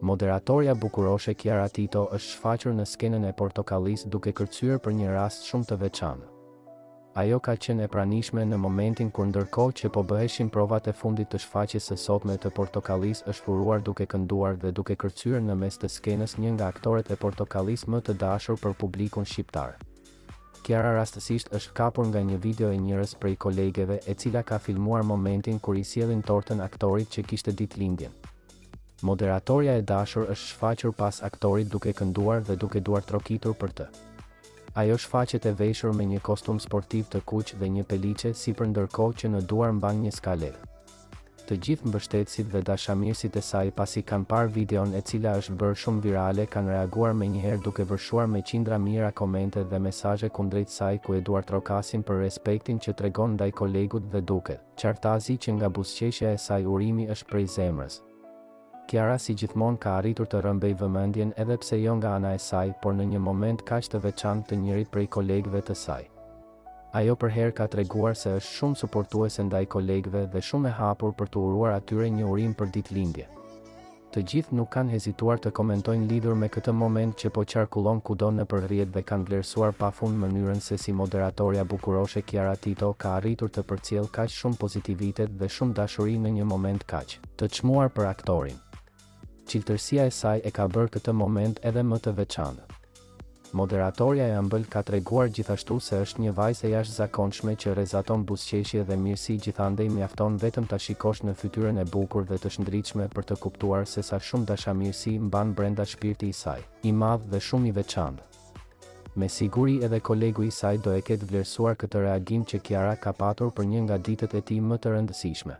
Moderatorja bukuroshe Kiara Tito është shfaqur në skenën e Portokallisë duke kërcyer për një rast shumë të veçantë. Ajo ka qenë e pranishme në momentin kur ndërkohë që po bëheshin provat e fundit të shfaqjes së sotme të Portokallisë është uruar duke kënduar dhe duke kërcyer në mes të skenës një nga aktoret e Portokallisë më të dashur për publikun shqiptar. Kiara rastësisht është kapur nga një video e njërës prej kolegeve e cila ka filmuar momentin kur i sjellin tortën aktorit që kishte ditëlindjen. Moderatorja e dashur është shfaqur pas aktorit duke kënduar dhe duke duartrokitur për të. Ajo shfaqet e veshur me një kostum sportiv të kuq dhe një peliçe sipër ndërkohë që në duar mban një skaletë. Të gjithë mbështetësit dhe dashamirësit e saj pasi kanë parë videon e cila është bërë shumë virale kanë reaguar menjëherë duke vërshuar me qindra mijëra komente dhe mesazhe kundrejt saj ku e duartrokasin për respektin që tregon ndaj kolegut dhe duket qartazi që nga buzëqeshja e saj urimi është prej zemrës. Kiara si gjithmonë ka arritur të rrëmbejë vëmendjen edhe pse jo nga ana e saj, por në një moment kaq të veçantë të njërit prej kolegëve të saj. Ajo përherë ka treguar se është shumë suportuese ndaj kolegëve dhe shumë e hapur për t'u uruar atyre një urim për ditëlindje. Të gjithë nuk kanë hezituar të komentojnë lidhur me këtë moment që po qarkullon kudo nëpër rrjet dhe kanë vlerësuar pafund mënyrën se si moderatorja bukuroshe Kiara Tito ka arritur të përcjellë kaq shumë pozitivitet dhe shumë dashuri në një moment kaq të çmuar për aktorin. Çiltërsia e saj e ka bërë këtë moment edhe më të veçantë. Moderatorja e ëmbël ka treguar gjithashtu se është një vajzë e jashtëzakonshme që rrezaton buzëqeshje dhe mirësi gjithandej mjafton vetëm ta shikosh në fytyrën e bukur dhe të shndritshme për të kuptuar sesa shumë dashamirësi mban brenda shpirti i saj, i madh dhe shumë i veçantë. Me siguri edhe kolegu i saj do e ketë vlerësuar këtë reagim që Kiara ka patur për një nga ditët e tij më të rëndësishme.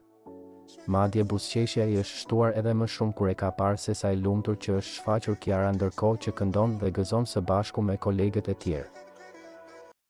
Madje buzëqeshja i është shtuar edhe më shumë kur e ka parë sesa e lumtur që është shfaqur Kiara ndërkohë që këndon dhe gëzon së bashku me kolegët e tjerë.